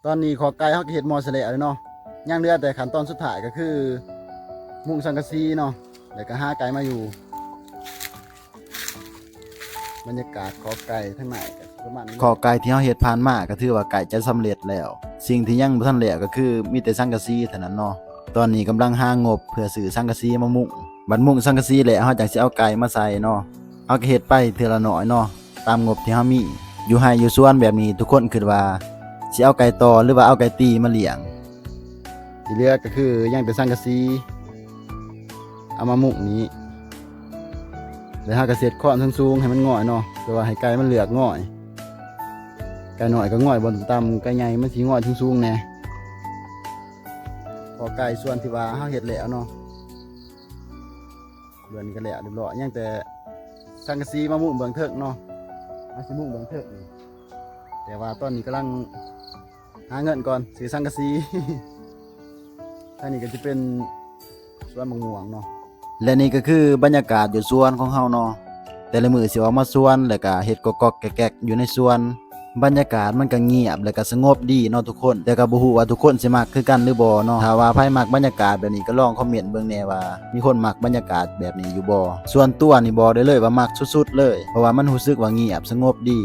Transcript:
ຕອນນີ້ຂໍໄກ່ເຮົາກໍເຮັດໝໍ້ໃສ່ແລ້ວເນາະ ຍັງເຫຼືອແຕ່ຂັ້ນຕອນສຸດທ້າຍກໍຄືມຸງສັງກະສີເນາະ ແລ້ວກໍຫາໄກ່ມາຢູ່. ບັນຍາກາດຂໍໄກ່ທາງໃນກໍປະມານນີ້. ຂໍໄກ່ທີ່ເຮົາເຮັດຜ່ານມາກໍຖືວ່າໃກ້ຈະສຳເລັດແລ້ວ. ສິ່ງທີ່ຍັງບໍ່ທັນແລ້ວກໍຄືມີແຕ່ສັງກະສີເທົ່ານັ້ນເນາະ. ຕອນນີ້ກຳລັງຫາງົບເພື່ອຊື້ສັງກະສີມາມຸງ. ບັດມຸງສັງກະສີແລ້ວ ເຮົາຈັ່ງຊິເອົາໄກ່ມາໃສ່ເນາະ. ເຮົາກໍເຮັດໄປເທື່ອລະໜ້ອຍເນາະ ຕາມງົບທີ່ເຮົາມີ. ຢູ່ໄຮ່ຢູ່ສວນແບບນີ້ ທຸກຄົນຄິດວ່າຊິເອົາໄກ່ຕໍ່ ຫຼືວ່າເອົາໄກ່ຕີມາລ້ຽງ? ທີ່ເຫຼືອກໍຄືຍັງແຕ່ສັງກະສີ ເອົາມາມຸງນີ້ ແລ້ວເຮົາກໍເຊັດຄ້ອນສູງໆໃຫ້ມັນງ່ອຍເນາະ ເພື່ອວ່າໃຫ້ໄກ່ມັນເລືອກງ່ອຍ. ໄກ່ນ້ອຍກໍງ່ອຍບ່ອນຕ່ຳໆ ໄກ່ໃຫຍ່ມັນຊິງ່ອຍສູງໆແດ່. ພໍໄກ່ສ່ວນທີ່ວ່າເຮົາເຮັດແລ້ວເນາະ ເບື້ອງນີ້ກໍແລ້ວຮຽບຮ້ອຍ ຍັງແຕ່ສັງກະສີມາມຸງເບື້ອງເທິງເນາະ. ເຮົາຊິມຸງເບື້ອງເທິງນີ້ ແຕ່ວ່າຕອນນີ້ກຳລັງຫາເງິນກ່ອນ ຊື້ສັງກະສີ. ທາງນີ້ກໍຈະເປັນສວນໝາກມ່ວງເນາະ ແລະນີ້ກໍຄືບັນຍາກາດຢູ່ສວນຂອງເຮົາເນາະ. ແຕ່ລະມື້ຊິອອກມາສວນ ແລ້ວກໍເຮັດກອກໆແກກໆຢູ່ໃນສວນ. ບັນຍາກາດມັນກໍງຽບ ແລ້ວກໍສະຫງົບດີເນາະທຸກຄົນ. ແຕ່ກໍບໍ່ຮູ້ວ່າທຸກຄົນຊິມັກຄືກັນຫຼືບໍ່ເນາະ. ຖ້າວ່າໃຜມັກບັນຍາກາດແບບນີ້ ກໍລອງຄອມເມັນເບິ່ງແດ່ວ່າມີຄົນມັກບັນຍາກາດແບບນີ້ຢູ່ບໍ່? ສ່ວນຕົວນີ້ບອກໄດ້ເລີຍວ່າມັກສຸດໆເລີຍ ເພາະວ່າມັນຮູ້ສຶກວ່າງຽບສະຫງົບດີ.